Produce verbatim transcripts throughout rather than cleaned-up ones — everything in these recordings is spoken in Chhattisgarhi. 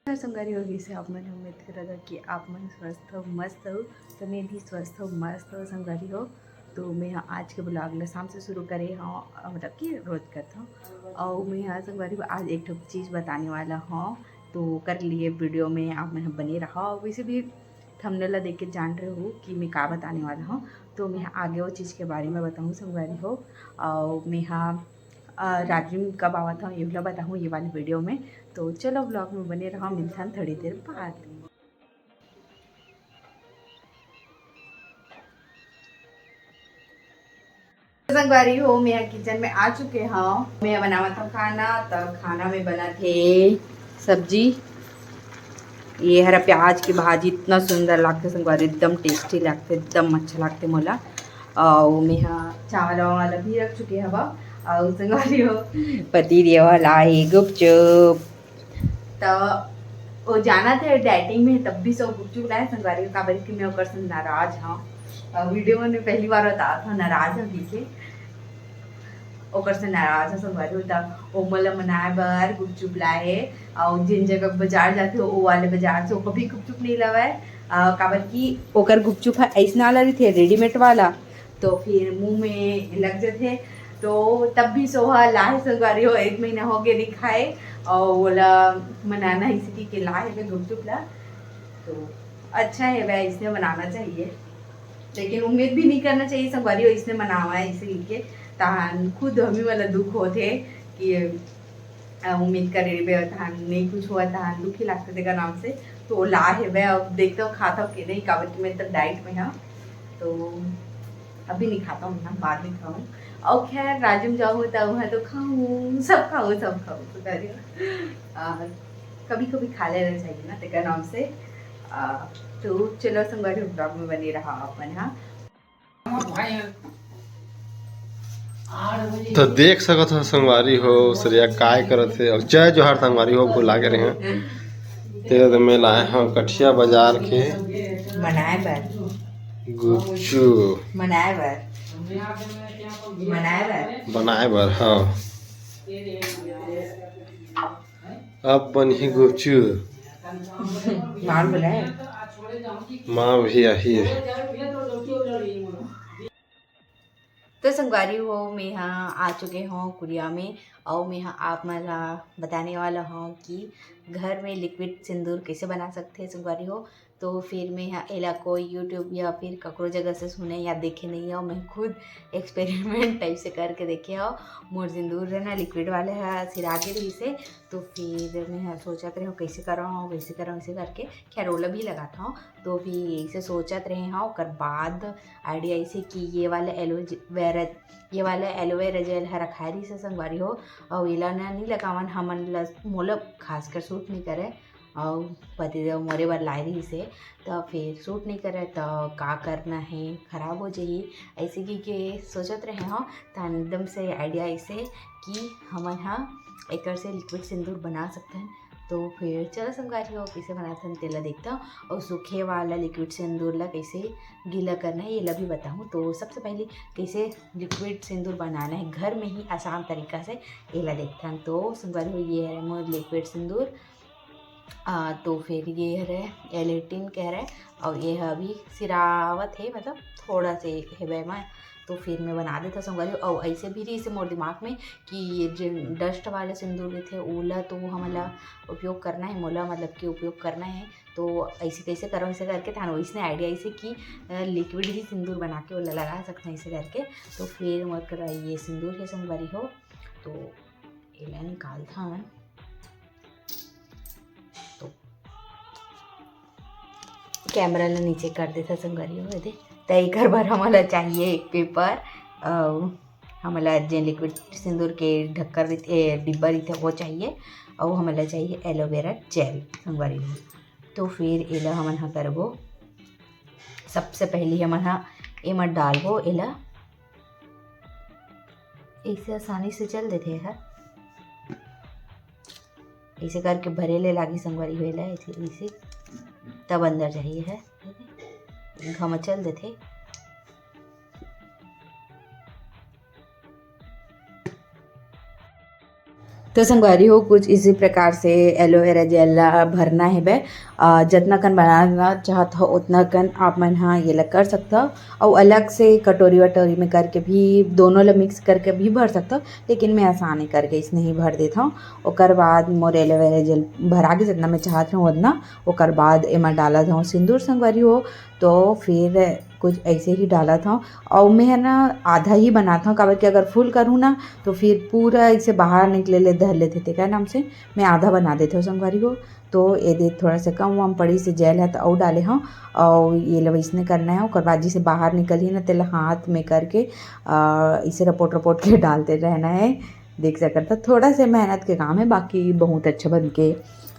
तो संगवारी हो, जैसे आप मन उम्मीद करत हो कि आप मन स्वस्थ हो, मस्त हो, तो मैं भी स्वस्थ हो, मस्त हो संगवारी हो। तो मैं ह आज के ब्लॉग ला शाम से शुरू करे हव, मतलब कि रोज करत हव। और मैं ह संगवारी हो आज एक ठो चीज़ बताने वाला हव, तो कर लिए वीडियो में आप मन ह बने रहो। वैसे भी थंबनेल ला देख के जान रहे हो कि मैं का बताने वाला हव। तो मैं ह आगे वो चीज़ के बारे में बताहूँ संगवारी हो। और मैं ह अ, राजिम कब आवत हव, ये ला बताहूँ ये वाली वीडियो में। तो चलो, ब्लॉग में बने रहो, मिलथन थोड़ी देर बाद। संगवारी हो, मैं किचन में आ चुके हव। मैं बनावत हव खाना, त खाना में बनत हे सब्जी। ये हरा प्याज की भाजी इतना सुंदर लागथे संगवारी, एकदम टेस्टी लागथे, एकदम अच्छा लागथे मोला। अउ मेहा चावल वावल भी रख चुके हवा। अउ संगवारी हो, पति देव ह लाए गुपचुप, त वो जानत हे डाइटिंग में, तब भी से गुपचुप लाए संगवारी हो, काबर कि मैं ओकर से नाराज हव। अ, वीडियो में पहली बार बतात हव, नाराज हव कहिके। ओकर से नाराज हव संगवारी हो, त ओ मोला मनाए बर गुपचुप लाए हे। अउ जेन जगह बाजार जाथे, ओ वाले बाजार से ओकर भी गुपचुप नइ लावय, अ, काबर कि ओकर गुपचुप ह अइसना वाला रहिथे, रेडीमेड वाला, तो फिर मुंह में लग जथे। तो तब भी से ओहा लाए संगवारी हो, एक महीना हो गे नइ खाए, अउ ओला मनाना हे इसी के लाए हे गुपचुप ला। तो अच्छा हे, वह इसने मनाना चाहिए, लेकिन उम्मीद भी नहीं करना चाहिए संगवारी हो इसने मनावा है इसी के। तहान खुद हमी वाला दुख होथे कि अ, उम्मीद करे रहिबे, तहान नहीं कुछ हुआ, तहान दुखी लागथे तेकर नाम से। तो ला हेबे, अब देखते हो खाता हो कि नहीं, काबर कि मैं तो डाइट में हूँ, तो अभी नहीं खाता हूँ, मैं बाद में खाऊँ। और खैर, राजिम जाऊँ तो वहाँ तो खाऊँ, सब खाऊँ, सब खाऊँ, तो कह रही हूँ। अ, कभी-कभी खा लेना चाहिए ना, तेकर नाम से। अ, तो चलो संगवारी, ब्लॉग में बने रहा अपन, हाँ। तो देख सकत हो संगवारी हो, श्रेया काय करत हे। और जय जोहार संगवारी हो, भुला गे रहे हैं। तेरे तो मैं लाए हव कठिया बाजार के बनाए बर। गुपचुप। बनाए बर। बनाए बर। बनाए बर, हाँ। अब बनही गुपचुप। माँ बोला है। माँ भी आही है। तो संगवारी हो, मैं हा आ चुके हव कुरिया में, अउ मैं हा आप मन ला बताने वाला हव कि घर में लिक्विड सिंदूर कैसे बना सकते हैं संगवारी हो। तो फिर मैं हा एला कोई YouTube या फिर ककरो जगह से सुने या देखे नहीं हव, मैं खुद एक्सपेरिमेंट टाइप से करके देखे हव। मोर सिंदूर है ना, लिक्विड वाले हा सिरा गे रहिस हे, तो फिर मैं हा सोचत रहे हव कैसे करव, कैसे करव, ऐसे करके खैर ओला भी लगात हव। तो फिर ऐसे सोचत रहे हव, ओकर बाद आइडिया ऐसे कि ये वाला एलोवेरा, ये वाला एलोवेरा जेल ह रखाए रहिस हे संगवारी हो, अउ एला ना नहीं लगावन हमन ला, मोला खासकर सूट नहीं करे, अउ पतिदेव मोरे बर लाए रहिस हे, त फिर सूट नहीं करे त का करना है, खराब हो जाही, ऐसे की के सोचत रहे हव। त एकदम से आइडिया ऐसे कि हमन ह एकर से लिक्विड सिंदूर बना सकथन। तो फिर चलो संगवारी हो, कैसे बनाथन तेला देखता हूँ, और सूखे वाला लिक्विड सिंदूर ला कैसे गीला करना है, ये ला भी बताऊँ। तो सबसे पहले कैसे लिक्विड सिंदूर बनाना है घर में ही आसान तरीका से, ये ला देखथन। तो संगवारी हो, ये है मोर लिक्विड सिंदूर। आ, तो फिर ये हरे एलेटिन कह रहे, और ये ह अभी सिरावत है, मतलब थोड़ा से हेबे में। तो फिर मैं बना देता संगवारी, और ऐसे भी रहिस हे मोर दिमाग में कि ये जो डस्ट वाला सिंदूर रहिथे, ओला तो हमन ला उपयोग करना है, मोला मतलब कि उपयोग करना है। तो ऐसे कैसे करो, ऐसे करके थान वैसने आइडिया ऐसे कि अ, लिक्विड ही सिंदूर बना के ओला लगा सकते हैं ऐसे करके। तो फिर मोर करा ये सिंदूर है संगवारी हो, तो एला निकाल थान। तो कैमरा ला नीचे कर देता संगवारी हो, दे। त एकर बर हमला चाहिए एक पेपर, अउ हमला जे लिक्विड सिंदूर के ढक्कन रहिथे, ए, डिब्बा रहिथे, वो चाहिए, अउ हमला चाहिए एलोवेरा जेल संगवारी हो। तो फिर एला हमन ह करबो, सबसे पहली हमन ह एमा डालबो एला, ऐसे आसानी से चल देथे एहा। ऐसे करके भरे ले लागी संगवारी हो एला, ऐसे, ऐसे तब अंदर जाही एहा। घमा चल देथे। तो संगवारी हो, कुछ इसी प्रकार से एलोवेरा जेल ला भरना हे बे। अ, जतना कन बनाना चाहत हो, उतना कन आप मन ह ये ला कर सकत हो। अउ अलग से कटोरी वटोरी में करके भी, दोनों ला मिक्स करके भी भर सकत हो, लेकिन मैं आसानी करके इसने ही भर देत हव। ओकर बाद मोर एलोवेरा जेल भरा के जितना मैं चाहत हूँ उतना, ओकर बाद एमा डालत हव सिंदूर संगवारी हो। तो फिर कुछ ऐसे ही डालत हव, अउ मैं ह ना आधा ही बनात हव, काबर कि अगर फुल करूँ ना तो फिर पूरा ऐसे बाहर निकले ले धर लेथे, तेकर नाम से मैं आधा बना देत हव संगवारी हो। तो ये दे थोड़ा सा कम वम पड़ी से जेल है तो अउ डाले हव, अउ ये ला वैसने करना है। ओकर बाद जैसे बाहर निकलही ना, तेला हाथ में करके अ, इसे रपोट रपोट के डालते रहना है। देख सकत हो, थोड़ा से मेहनत के काम है, बाकी बहुत अच्छा बन के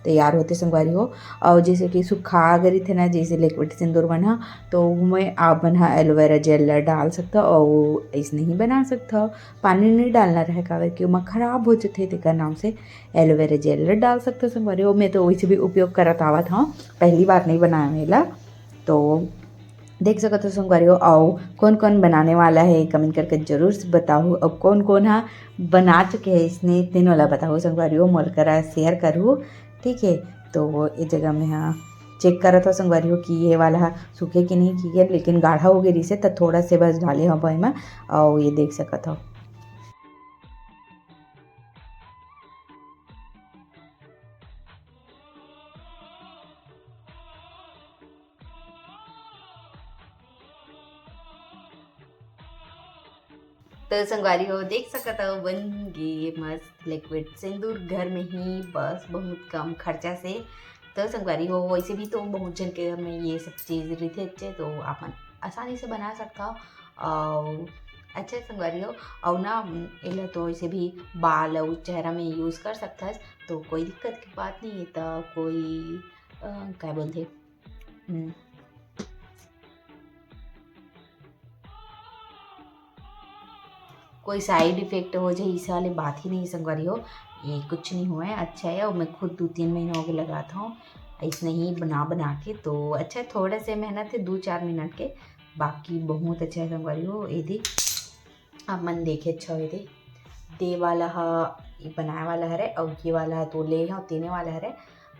तैयार होथे संगवारी हो। अउ जैसे कि सुखा गे रहिथे ना, जैसे लिक्विड सिंदूर मन ह, तो ओमे आप मन ह एलोवेरा जेल ला डाल सकत हो, अउ अइसने ही बना सकत हो। पानी नहीं डालना रहे, काबर कि ओमा खराब हो जथे, तेकर नाम से एलोवेरा जेल ला डाल सकत हो संगवारी हो। मैं तो वैसे भी उपयोग करत आवत हव, पहली बार नहीं बनाया मैं एला। तो देख सकत हो संगवारी हो, अउ कौन कौन बनाने वाला है, कमेंट करके जरूर से बताहू। अउ कौन कौन हा बना चुके हैं इसने, तेनो ला बताहू संगवारी हो, मोर करा शेयर करहू, ठीक है। तो ये जगह में हाँ चेक करत हो संगवारी हो कि ये वाला हा सूखे कि नहीं, कि ये लेकिन गाढ़ा हो गए रिसे, तो थोड़ा से बस डाले हो एमा, अउ ये देख सकत हो। तो संगवारी हो, देख सकत हो, बन गे मस्त लिक्विड सिंदूर घर में ही, बस बहुत कम खर्चा से। तो संगवारी हो, वैसे भी तो बहुत जन के घर में ये सब चीज़ रहिथे, तो आप मन आसानी से बना सकत हो। अउ अच्छा संगवारी हो, अउ ना एला तो वैसे भी बाल अउ चेहरा में यूज़ कर सकथस, तो कोई दिक्कत की बात नहीं है। तो कोई अ, काय बोलथे, हम्म, कोई साइड इफेक्ट हो जाए, इस वाले बात ही नहीं संगवारी हो, ये कुछ नहीं हुआ है, अच्छा है। और मैं खुद दो तीन महीना हो गए लगात हूँ, इसने ही बना बना के, तो अच्छा है, थोड़े से मेहनत है, दो चार मिनट के, बाकी बहुत अच्छा है संगवारी हो। ये देख, आप मन देखे अच्छा हो, ये दे, दे वाला ह, ये बनाए वाला हरे, अउ ये वाला ह तो ले हव, तेने वाला हरे।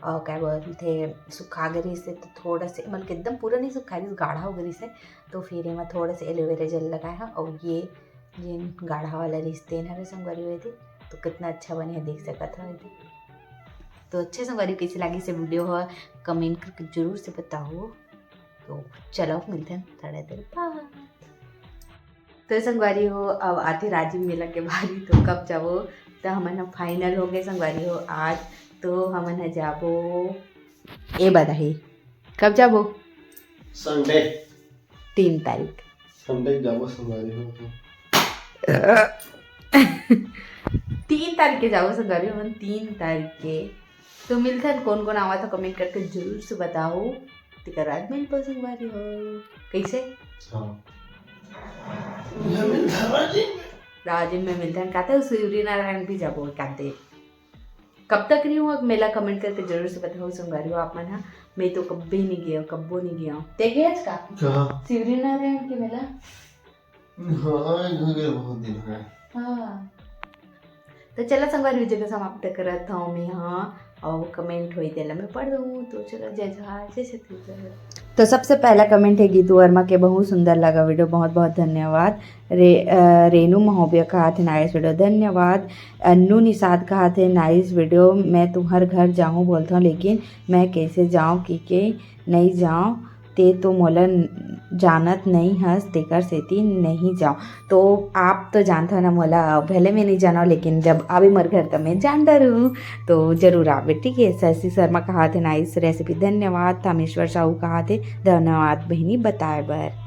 अउ क्या बोलथे, सुखा गे रिहिस हे, तो थोड़ा से, मतलब कि एकदम पूरा नहीं सुखा रिहिस, गाढ़ा हो गे रिहिस हे, तो फिर एमा थोड़ा से एलोवेरा जेल लगाए हव, अउ ये जेन गाढ़ा वाला रिहिस, तेन हरे संगवारी हो, ये दे, तो कितना अच्छा बने हे, देख सकत हव, ये दे। तो अच्छा संगवारी, कैसे लागिस हे वीडियो ह, कमेंट करके जरूर से बताओ। तो चलो, मिलते हैं थोड़ा देर बाद। तो संगवारी हो, अब आथे राजिम मेला के बारी, तो कब जाबो? तो हमन ह फाइनल हो गए संगवारी हो आज, तो हमन ह जाबो ए बदाही। कब जाबो? संडे। तीन तारीख। संडे जाबो संगवारी हो तो। तीन तारीख के जाबो संगवारी हो, हमन तीन तारीख के। तो मिलथन, कौन कौन आवा था कमेंट करके जरूर से बताओ। तेकर बाद मिलबो संगवारी हो। कैसे? हाँ। ये मिलथन राजिम में। राजिम में मिलथन, कहते हो सूर्यनारायण भी जाबो कहते। कब तक रही हूँ मेला, कमेंट करके जरूर से बताओ संगवारी हो आप मन हा। मैं तो कब्बे नहीं गया, कब्बो नहीं गया। ते गया का? कहाँ? सूर्यनारायण के मेला। हाँ, एक हो गया, बहुत दिन हो गए। हाँ। तो चला संगवारी, video के समाप्त करत हूँ मैं यहाँ, और कमेंट होई तेला मैं पढ़ दूँ। तो चलो, जय जोहार, जय छत्तीसगढ़। तो सबसे पहला कमेंट है गीतू वर्मा के, बहुत सुंदर लगा वीडियो, बहुत बहुत धन्यवाद। रे-, अ, रेनू महोबिया कहा थे, नाइस वीडियो, धन्यवाद। अन्नू निषाद कहा थे, नाइस वीडियो। मैं तुम्हर घर जाऊँ बोलता हूँ, लेकिन मैं कैसे जाऊँ, कि के नहीं जाऊँ, ते तो मोला न-, जानत नहीं हस, तेकर सेती नहीं जाऊँ। तो आप तो जानत हो ना मोला, भले मैं नहीं जाना, लेकिन जब आवे मोर घर, तब मैं जान डरूँ। तो जरूर आवे, ठीक है। शशि शर्मा कहा थे, नाइस रेसिपी, धन्यवाद। थामेश्वर साहू कहा थे, धन्यवाद बहिनी बताए बर।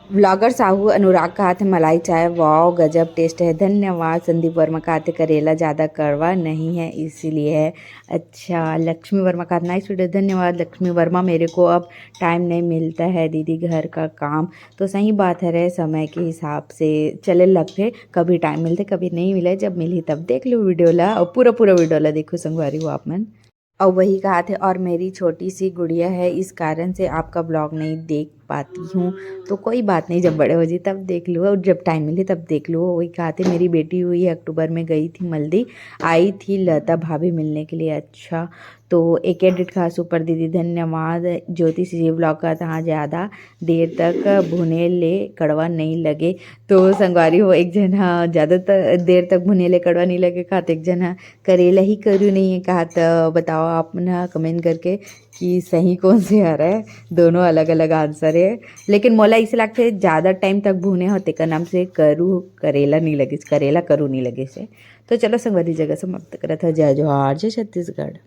व्लॉगर साहू अनुराग कहा थे, मलाई चाय, वाओ, गजब टेस्ट है, धन्यवाद। संदीप वर्मा कहा थे, करेला ज़्यादा कड़वा नहीं है, इसीलिए है। अच्छा, लक्ष्मी वर्मा कहा थे, नाइस वीडियो, धन्यवाद लक्ष्मी वर्मा। मेरे को अब टाइम नहीं मिलता है दीदी, घर का काम। तो सही बात है रे, समय के हिसाब से चले लगथे, कभी टाइम मिलथे, कभी नहीं मिले। जब मिलही तब देख लो वीडियो ला, और पूरा पूरा वीडियो ला देखो संगवारी हो आप मन। और वही कहा थे, और मेरी छोटी सी गुड़िया है, इस कारण से आपका ब्लॉग नहीं देख पाती हूँ। तो कोई बात नहीं, जब बड़े हो जी तब देख लो, और जब टाइम मिले तब देख लो। वही कहा थे, मेरी बेटी हुई है अक्टूबर में, गई थी मल्दी, आई थी लता भाभी मिलने के लिए। अच्छा, तो एक एडिट खास ऊपर दीदी, धन्यवाद। ज्योति सीजी ब्लॉग का था, हाँ, ज़्यादा देर तक भुने ले कड़वा नहीं लगे। तो संगवारी हो, एक झन हा ज़्यादा त-, देर तक भुने ले कड़वा नहीं लगे कहा, तो एक झन हा करेला ही करू नहीं है कहा। तो बताओ आप ना कमेंट करके कि सही कौन से आ रहा है, दोनों अलग अलग आंसर है। लेकिन मोला इसे लगता है ज़्यादा टाइम तक भुने हो तेकर नाम से करू करेला नहीं लगे, करेला करू नहीं लगे से। तो चलो संगवारी, जगह समाप्त करत है। जय जोहार, जय छत्तीसगढ़।